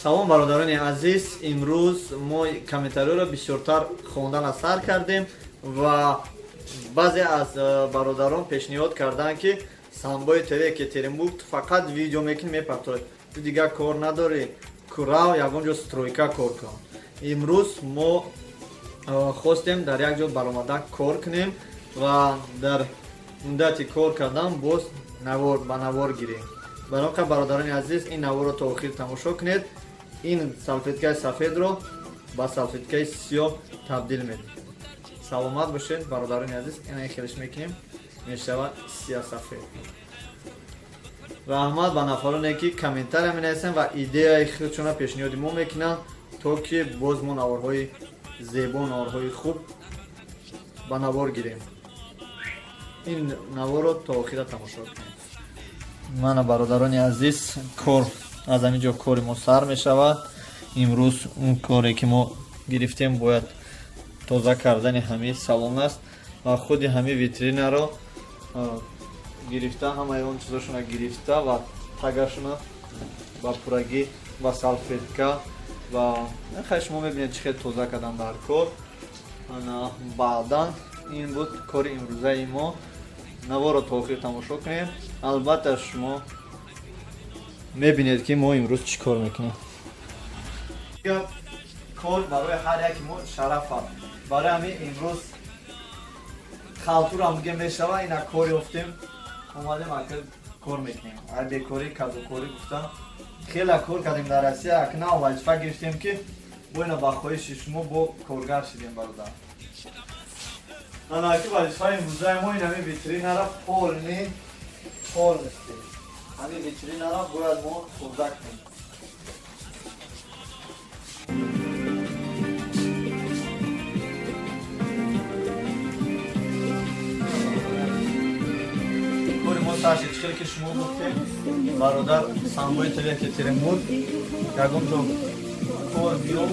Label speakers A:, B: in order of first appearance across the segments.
A: Салом, бародарони азиз. Имрӯз мо комментариёро бисёртар хондан аз сар кардем ва баъзе аз бародарон пешниҳод карданд, ки Самбои ТВ Екатеринбург, ту фақат видео мекунӣ, мепартоӣ, ту дигар кор надорӣ, курав ягон ҷо стройка кор кун. Имрӯз мо хостем дар як ҷо баромада кор кунем ва дар муддати кор кардан боз навор ба навор гирем. Барои бародарони азиз, ин наворро то охир тамошо кунед. Ин салфеткаи сафедро ба салфеткаи сиёҳ табдил медиҳем. Саломат бошед, бародарони азиз. Ина хелиш мекунем, мешавад сиёҳ-сафед. Раҳмат ба нафароне, ки комментария менависанд ва идеяи худшона пешниҳоди мо мекунанд, то ки боз мо наворҳои зебо, наворҳои хуб ба навор гирем. Ин наворро то охира тамошо кунед. Мана, бародарони азиз, кор аз ҳамин ҷо кори мо сар мешавад. Имрӯз он коре, ки мо гирифтем, бояд тоза кардани ҳамаи салон аст ва худи ҳамаи витринаро гирифта, ҳамаи он чизошона гирифта ва тагашона ба пурагӣ ба салфетка ва хай шумо мебинед, чӣ хел тоза кардан дар кор. Баъдан ин буд кори имрӯзаи мо. Наворро то охир тамошо кунед. Албатта, шумо мебинед, ки мо имрӯз чӣ кор мекунем. Кор барои ҳар яки мо шараф аст. Барои ҳамин имрӯз халтурам диге мешава. Ина кор ёфтем, омадем, ака, кор мекунем. Ай бекорӣ кадукорӣ гуфтам, хеле кор кардем дар Россия. Акна вазифа гирифтем, ки бо ина ба хоҳиши шумо бо коргар шидем. Бародар, анаки вазифаи имрӯзаи мо ин ҳамин витринара полностью, ҳамин витринара бояд мо тоза кунем. Кори мо сар шид. Хеле ки шумо гуфтем, бародар Самбои ТВ Екатеринбург, ягон ҷо кор биё,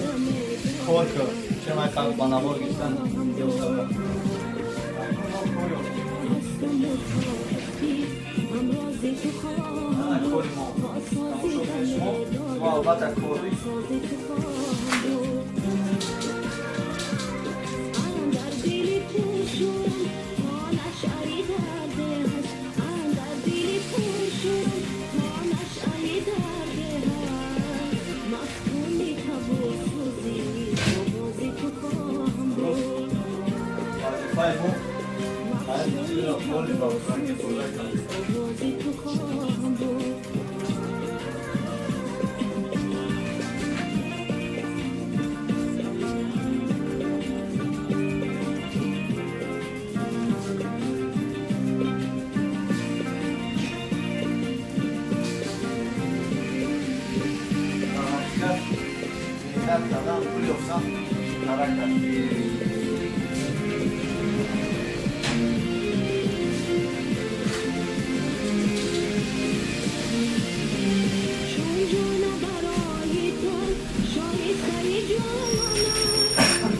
A: кор кар, чемай ба навор гирифтан. Кори мо тамошо кунед шумо. Мо албатта кор
B: Андар дили пуршӯрам то нашъаи дарде ҳаст, андар дили пуршӯрам то нашъаи дарде ҳаст. Мафтуни табусӯзӣ овози ту хоҳам буд.
A: Вазифаи мо ҳар чизро поли ба ранги тоза кард.
B: Овози ту хоҳам буд.
A: Дар ҳақиқат, меҳнат кардан, пул ёфтан дарак аст.
B: Чун ҷона барои ту шоистаи ҷононам,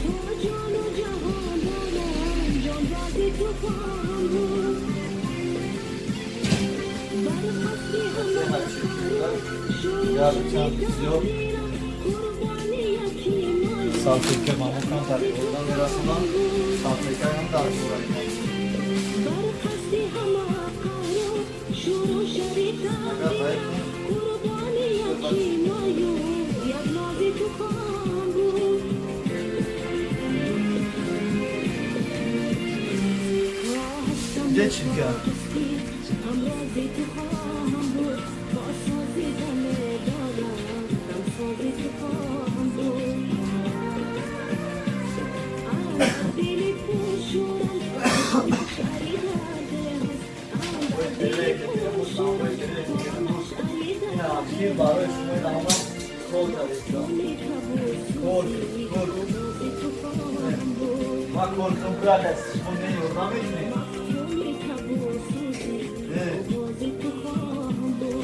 B: то ҷону ҷаҳон дорам, ҷонбози ту хоҳам буд. Бар қасди ҳама
A: Як чанд зиёд
B: қурбони яки мою
A: салфетка ба мо камтар ёрдам мерасонанд. Салфетка ҳам дар кораи мо.
B: Бар қасди ҳама қаҳру шӯру шари
A: Агар
B: тақдирам, қурбони яки мою як нози ту хоҳам буд.
A: Де чӣ кард?
B: Ҳамрози ту хоҳам буд, бо сози даме дорам, дамсози ту хоҳам буд. Андар дили пуршӯрам нашъаи дарде ҳаст, андар дили пуршӯрам нашъаи
A: Ина ҳамки барои шумо ин ҳама кор кардем. Кор, кор. Ма кор кунам, кӯяк аст, шумо не ёрдам мекунед. Не.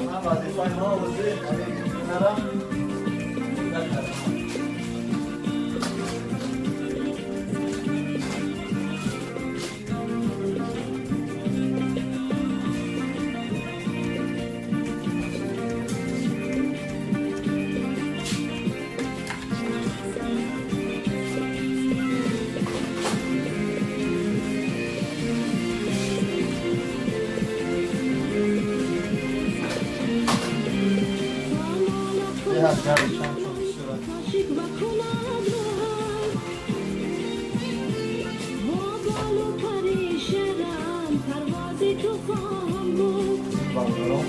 A: Ман вазифаи ма ҳозир ҳамин витринара тоза кардам. Беҳад гарм чанд чун бисёр.
B: Шиква кунад роҳам бо болу пари шерам парвози ту хоҳам буд.
A: Бародарон,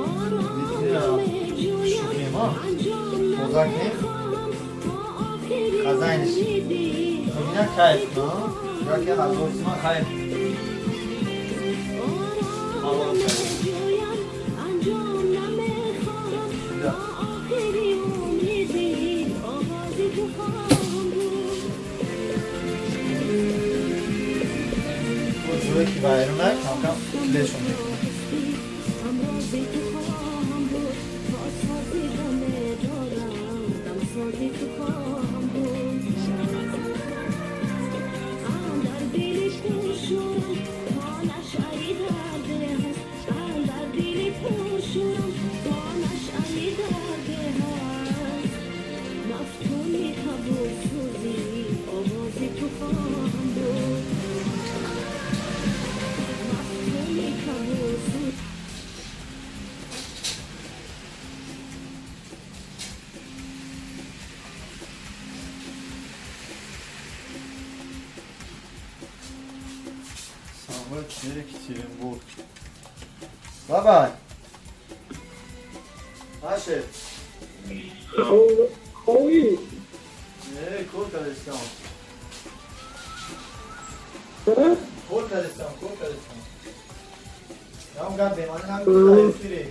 B: Ором
A: Витрина
B: намеҷӯям,
A: шукрема.
B: анҷом
A: Тозак не?
B: намехоҳам то охири
A: Хазайниш.
B: умеди
A: Ина кайф, на? Яке ҳазор сима хайр.
B: Ором намеҷӯям, анҷом намехоҳам то охири умеди оғози ту хоҳам буд.
A: Бо ҷое ки вайрона кам-кам лешон мекунем.
B: ҳамрози ту хоҳам буд, то сози ғаме дорам, дамсози ту хоҳам буд. Андар дили пуршӯрам то нашъаи дарде ҳаст, андар дили пуршӯрам то нашъаи дарде ҳаст. Мафтуни кабудсӯзӣ овози ту хоҳам буд. Мафтуни кабудсӯзӣ.
A: Самвел Екатеринбург. Бабай. Аше.
C: Хови.
A: Э, кор кардистам. Кор кардистам, кор кардистам. Ям гап бемани нагуфта эфире.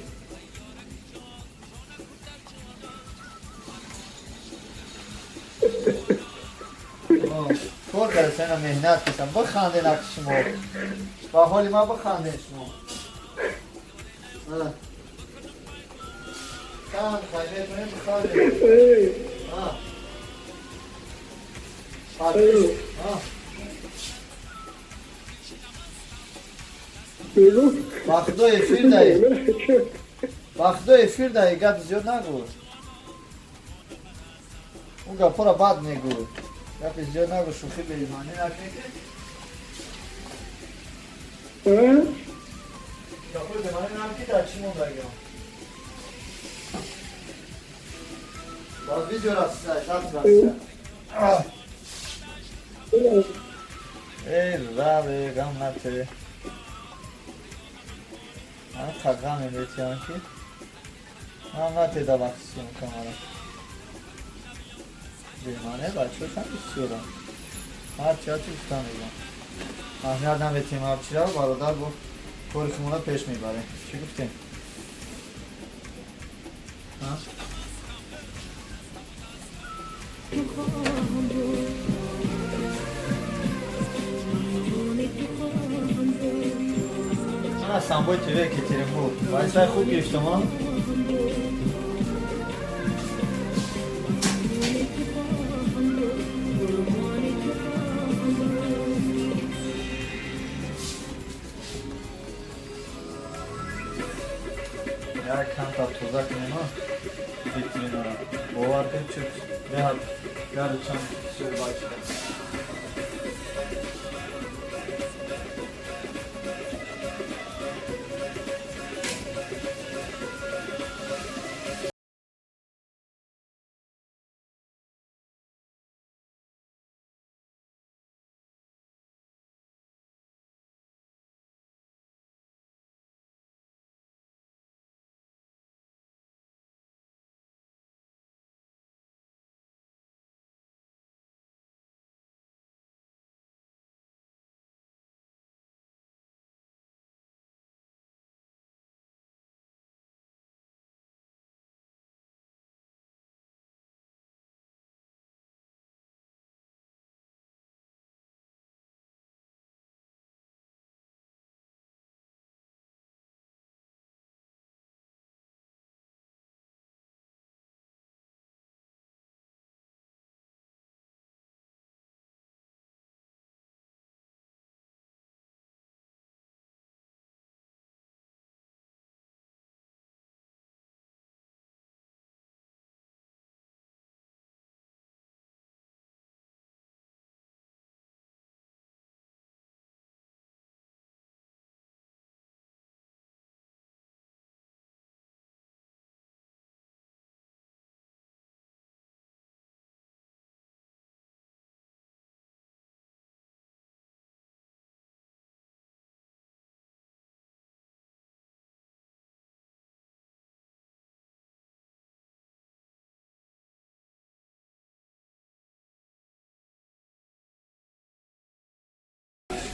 A: Кор кардистам, ина меҳнат кардам. Биханден аки шумо. Ба ҳоли ман биханден шумо. Чанд хай метавонем бихандем. А. Ба худо эфир даи. Ба худо эфир даи, гап зиёд нагӯ. Ӯ гапҳоро баъд мегӯ. Гапи зиёд нагӯ, шӯхӣ бемаънӣ накунӣ. Гапҳои бемаънӣ накунӣ, дар чӣ мондагиам? Ба видео расида, запись расида. Эй, раве, ғам нате. Ан ғаме метиҳам ки ман натеда вақти съёмкамара. Бемаъне бачаҳошам бисёрам. Ҳарчи ҳарчи гуфта мегӯям. Аҳамият наметиҳем ҳарчиро, бародар бо кори худмона пеш мебарем. Чӣ гуфтем? А?
B: Ту хоҳам буд. Мафтуни ту хоҳам буд.
A: Ман аз Самбои ТВ Екатеринбург. Вайсай хуб гирифтам, а?
B: Хоҳам буд. Мафтуни ту хоҳам буд. Қурбони ту хоҳам буд.
A: Як камтар тоза кунем, а? Витринара. Бовар кунед, чӣ беҳад гару чанд бисёр бачида.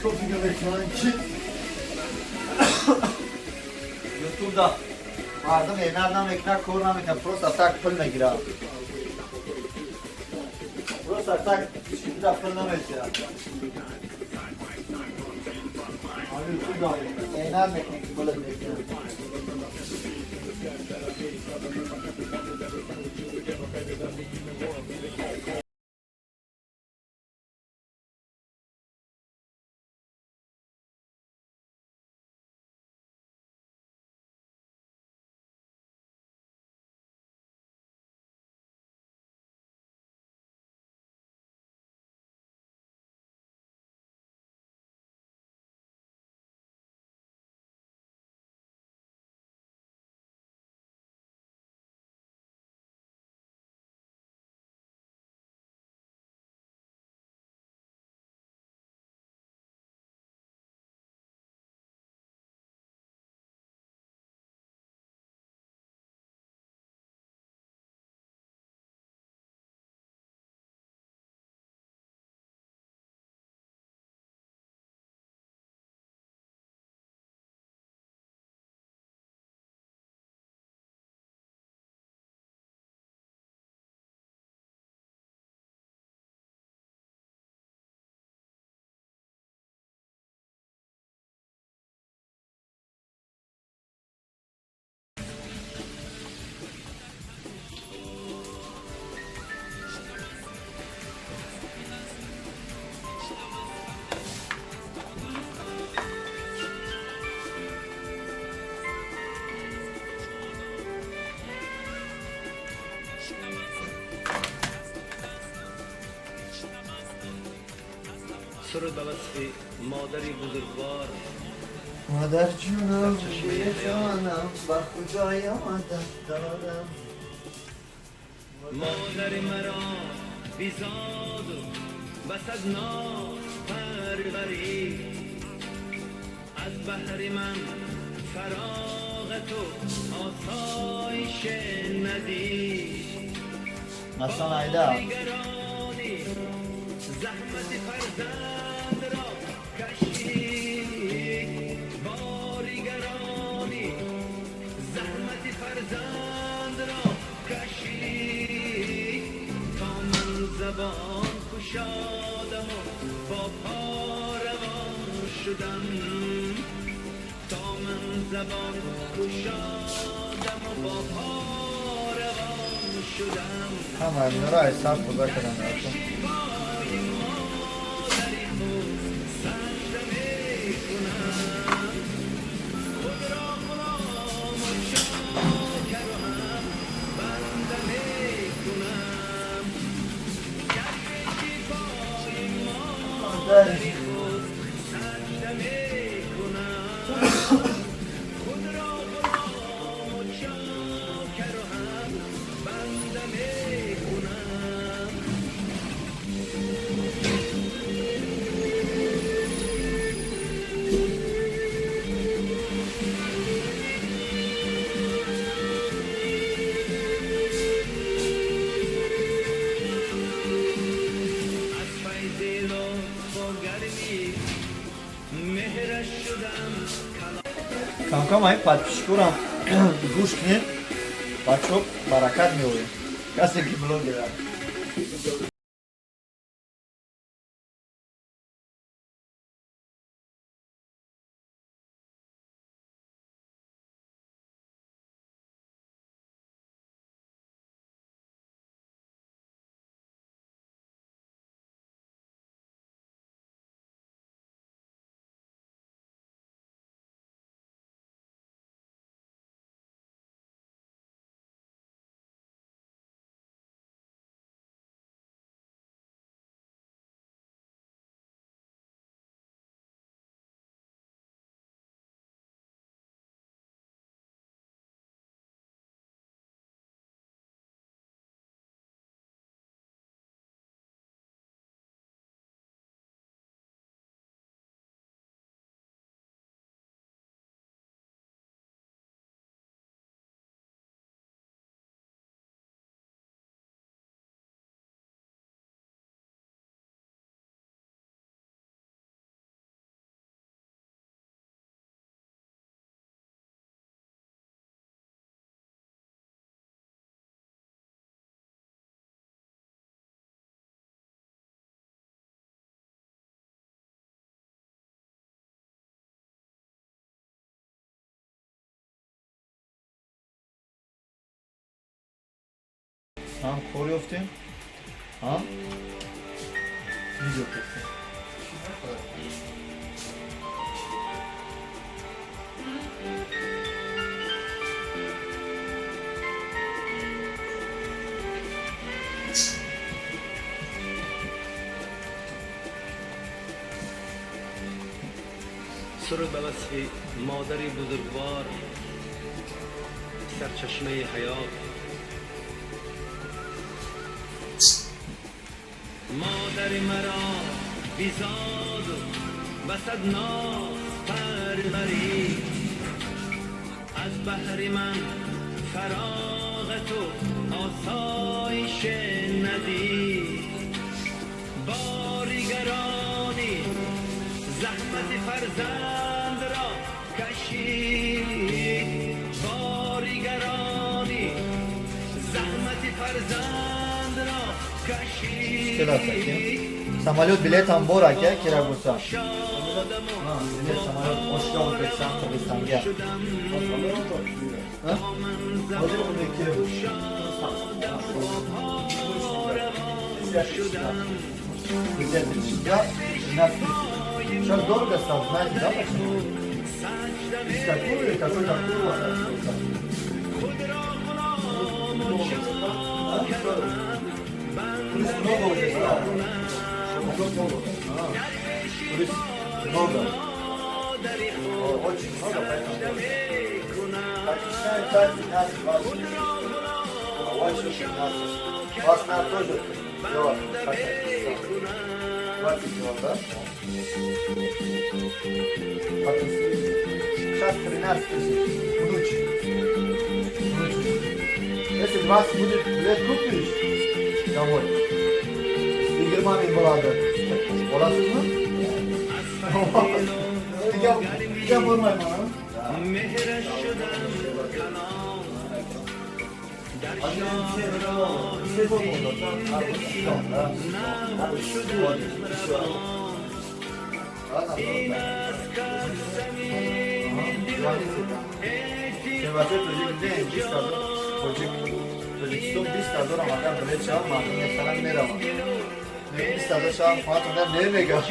A: Подписчико фикр мекунанд, ки ютубда мардум меҳнат намекунад, кор намекунад, просто так пул мегирад. Просто так ютубда пул наметиҳад. Ютубда меҳнат мекунӣ, ки пулат мекунад.
C: سرود به وصف مادری بزرگوار.
A: مادر جونم، جانم، با خدای عادت دارم.
C: مادر مرا بیزاد بس از ناز پروری، از بهر من فراغت و آسایش ندید.
A: مثلا ایدا
C: زحمت فرزند را کشید، باریگرانی زحمت فرزند را کشید، تا من زبان کشادم و با پا روان شدم، تا من زبان کشادم و با پا روان شدم.
A: همه اینا را از سر خدا کردم. Камкам ай подписчикорам гӯш кунед, бачо, баракат меояд. Касе ки блогер аст. Ҳам кор ёфтем, ҳам видео кардем.
C: سرود به وصف مادر بزرگوار، سرچشمه حیات. مادر مرا بیزاد بسد ناز پروری، از بهر من فراغت و آسایش ندید. باریگرانی زحمت فرزند را کشید، باریگرانی زحمت فرزند را کشید.
A: Самолёт билетам бор ака, керак bo'lsa. Билет самолёт Oshga, O'zbekiston, Qirg'izistonga. Hozir unga kelib. Сейчас дорого стало, знаете, да, почему? Какую, какой-то курва. Турист много уже стало. Турист много. Очень много, поэтому. Так, 15, 20. А у вас еще 15. Вас надо тоже делать. 20 кило, да? Сейчас 13 тысяч. Внучек. Внучек. Если 20 будет, билет купишь домой. 20 ming bo'ladi. Olasizmi? Degan bo'lmayman. Тоҷикистон 20 ҳазорам агар билет шавад, мардум мехаранд, мераванд. 20 ҳазор шавад, хоҳатон намегӯяд.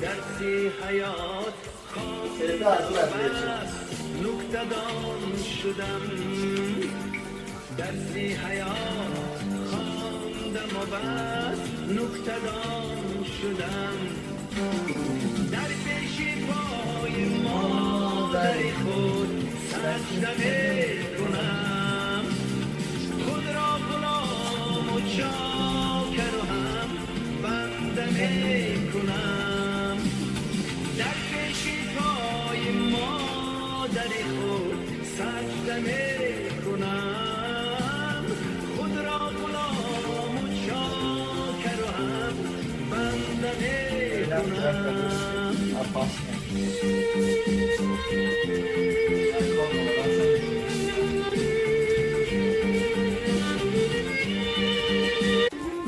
A: 13 ҳазор билет шавад.
C: نکتدان شدم، درسی حیات خواندم و بس نکتدان شدم. در پیش پای مادر خود سجده کنم، خود را غلام و چاکر و هم بنده کنم. در پیش پای مادر خود سجده کنم، خود را غلام و چاکر و هم بنده کنم.
A: Опасно.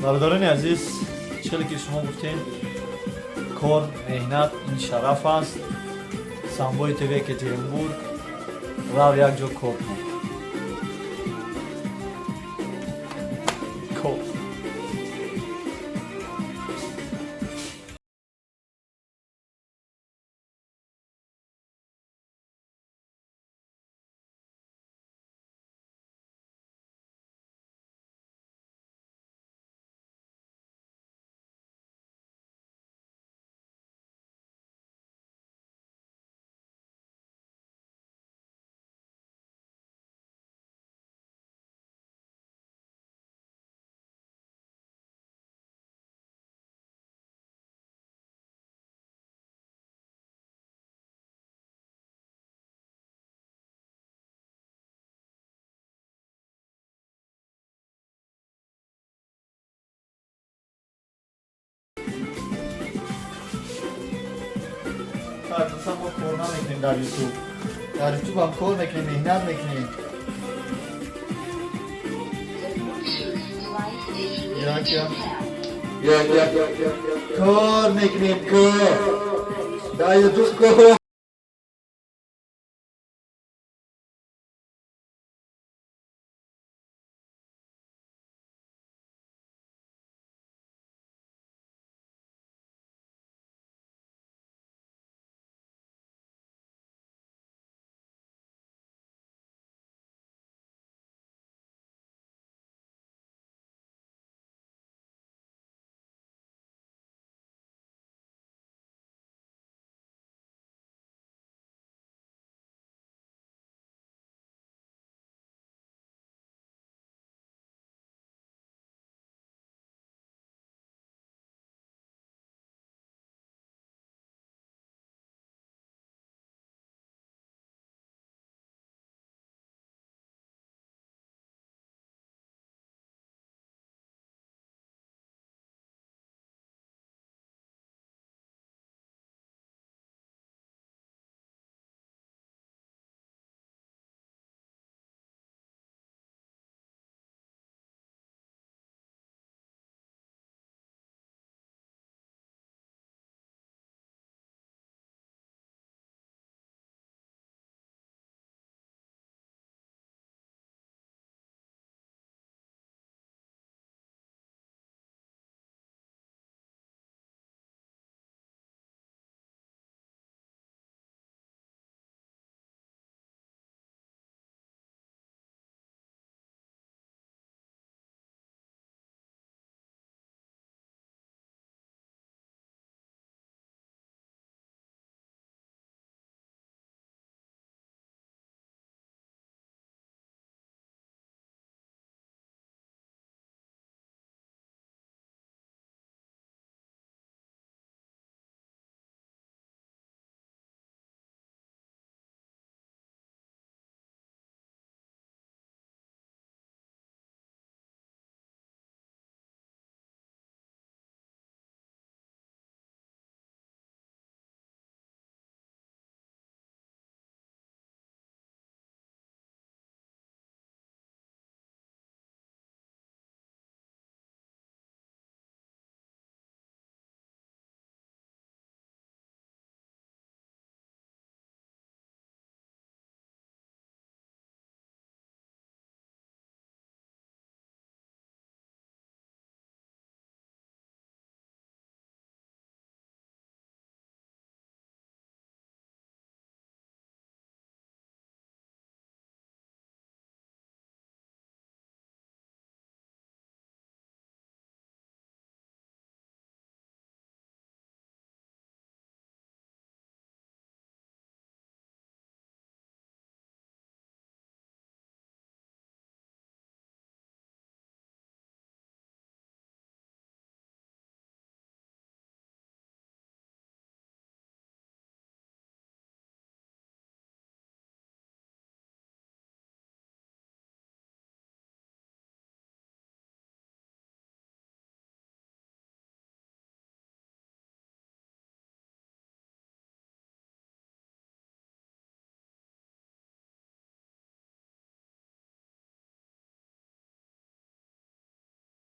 A: Бародарони азиз, чӣ ки шумо гуфтем, кор, меҳнат ин шараф аст. Самбои ТВ, Екатеринбург, рав, як ҷо кор кун. Кор. Так, масалан, мо кор намекунем дар Ютуб. Дар Ютуб ҳам кор мекунем, меҳнат мекунем. Як як кор мекунем, кор дар Ютуб, кор.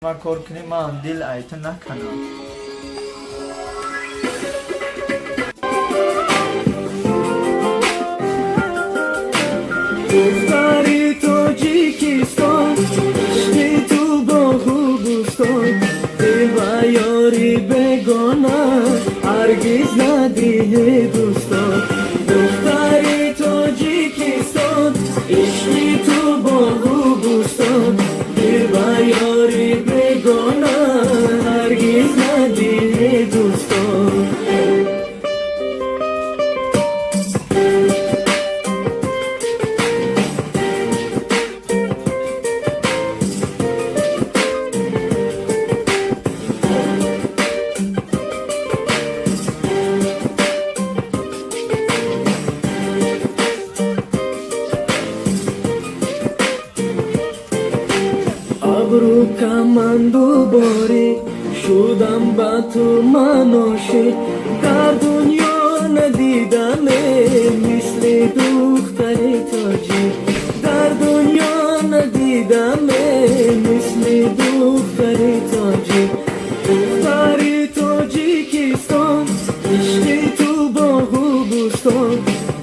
A: Ман кор кунӣ, ман дил айта наканам.
C: Духтари Тоҷикистон, ишқи ту боғу бӯстон, дил ба ёри бегона ҳаргиз надиҳӣ дӯстон. Духтари Тоҷикистон, ишқи ту боғу бӯстон, дил ба ёри бегона ҳаргиз надиҳӣ дӯстон. Абру каманду борӣ шудам ба ту ман ошиқ, дар дунё надидаме мисли духтари тоҷик, дар дунё надидаме мисли духтари тоҷик. Духтари Тоҷикистон, ишқи ту боғу бӯстон,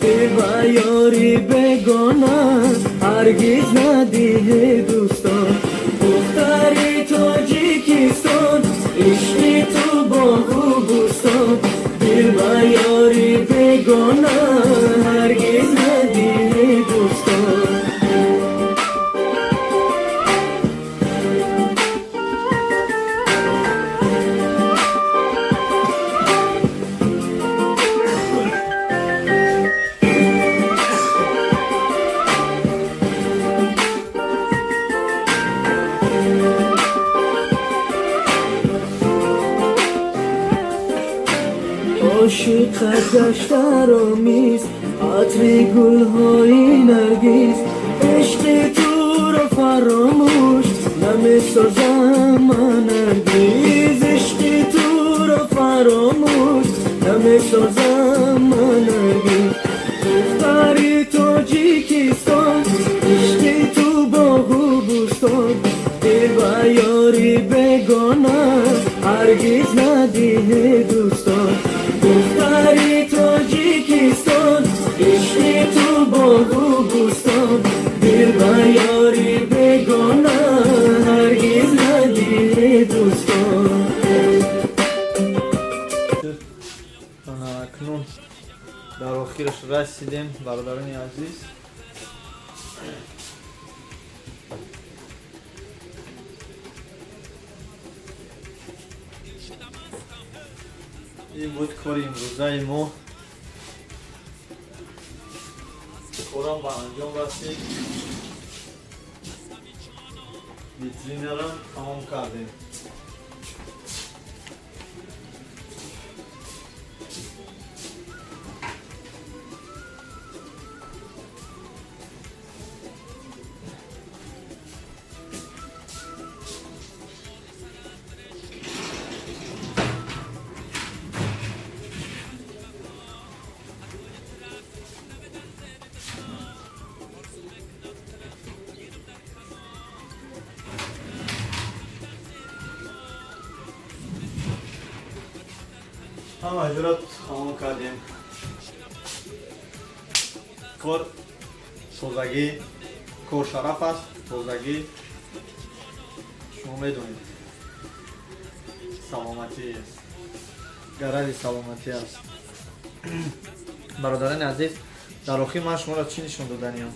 C: дил ба ёри бегона ҳаргиз надиҳӣ дӯстон. Духтари Тоҷикистон, ишқи ту боғу бӯстон, дил ба ёри бегона ҳаргиз надиҳӣ дӯстон. Ошиқат гаштаро миз атри гулҳои наргиз, ишқи туро фаромӯш намесозам ман ҳаргиз, ишқи туро фаромӯш намесозам ман ҳаргиз. Духтари Тоҷикистон, ишқи ту боғу бӯстон, дил ба ёри бегона ҳаргиз надиҳӣ дӯстон. Духтари Тоҷикистон, ишқи ту боғу бӯстон, дил ба ёри бегона ҳаргиз надиҳӣ дӯстон.
A: Акнун дар охираш расидем, бародарони азиз. Ин буд кори имрӯзаи мо. Корам ба анҷом расид. Витринаро тамом кардем. Ҳама ҷура тамом кардем. Кор тозагӣ, кор шараф аст, тозагӣ шумо медонед, саломатӣ аст, гарави саломатӣ аст. Бародарони азиз, дар охир ман шуморо чӣ нишон доданиям?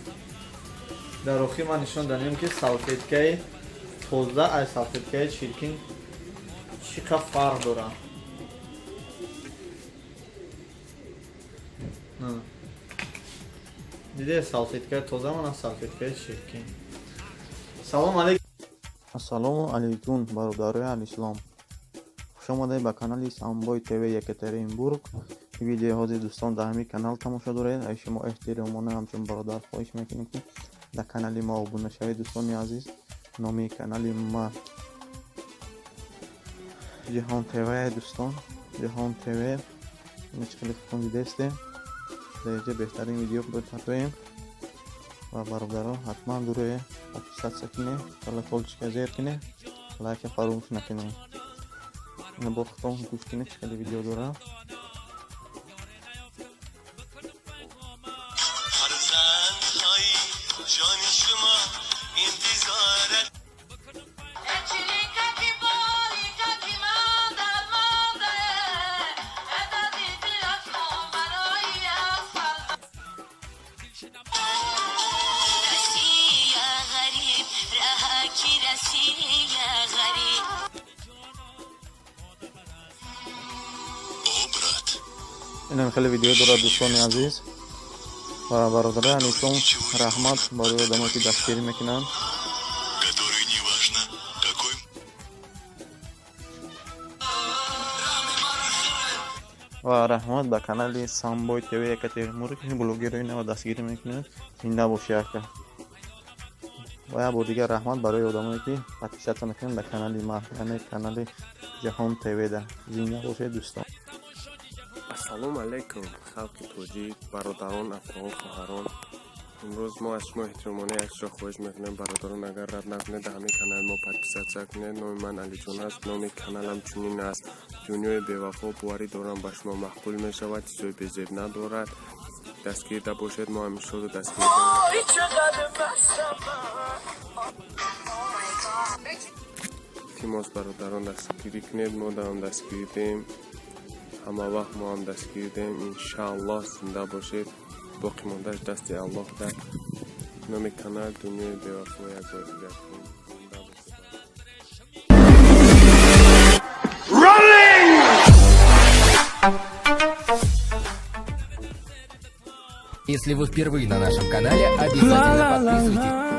A: Дар охир ман нишон доданиям, ки салфеткаи тоза аз салфеткаи чиркин чӣ қадр фарқ дорад. Диде салфеткаи тоза ман аз салфеткаи чиркин. Салом алейкум.
D: Ассалому алейкум, бародарои алислом. Хуш омадед ба канали Самбой ТВ Екатеринбург. Видеои ҳозир дӯстон дар ҳамин канал тамошо доред. Аз шумо эҳтиромона ҳамчун бародар хоҳиш мекунем, ки дар канали мо обуна шавед, дӯстони азиз. Номи канали ма Ҷаҳон ТВ, дӯстон. Ҷаҳон ТВ. Ин чӣ хеле хуб дидестем. Дар инҷа беҳтарин видео бипартоем ва бародарон ҳатман дуре подписаться кунед, колокольчика зер кунед. Лайка фаромӯш накунед. Ина бо худтон гӯш кунед, чӣ хеле видео дорад. Инам хеле видео дорад, дӯстони азиз ва бародарони алислом. Раҳмат барои одамое, ки дастгирӣ мекунанд. Ва раҳмат ба канали Самбой ТВ Екатеринбург, ки блогерои нав дастгирӣ мекунад. Зинда боши, ака. Ва як бор дигар раҳмат барои одамое, ки подписаться мекунанд ба канали ман, яъне канали Ҷаҳон ТВ-да. Зинда бошед, дӯстон.
E: Ассалому алайкум, халқи тоҷик, бародарон, апаҳо, хоҳарон. Имрӯз мо аз шумо эҳтиромона як чизро хоҳиш мекунем, бародарон, агар рад накунед, дар ҳамин канали мо подписаться кунед. Номи ман Алиҷон аст, номи каналам чунин аст: Дунёи бевафо. Боварӣ дорам, ба шумо маъқул мешавад, чизои безеб надорад. Дастгирда бошед, мо ҳамешаро дастгир. Илтимос, бародарон, дастгирӣ кунед, мо дарам дастгирӣ диҳем, ҳама вақт мо ҳам дастгирӣ диҳем, иншааллоҳ. Зинда бошед, боқӣ мондааш дасти Аллоҳ. Дар номи канал Дунёи бевафо як бор дигар. Зинда бошед.
F: Если вы впервые на нашем канале, обязательно подписывайтесь.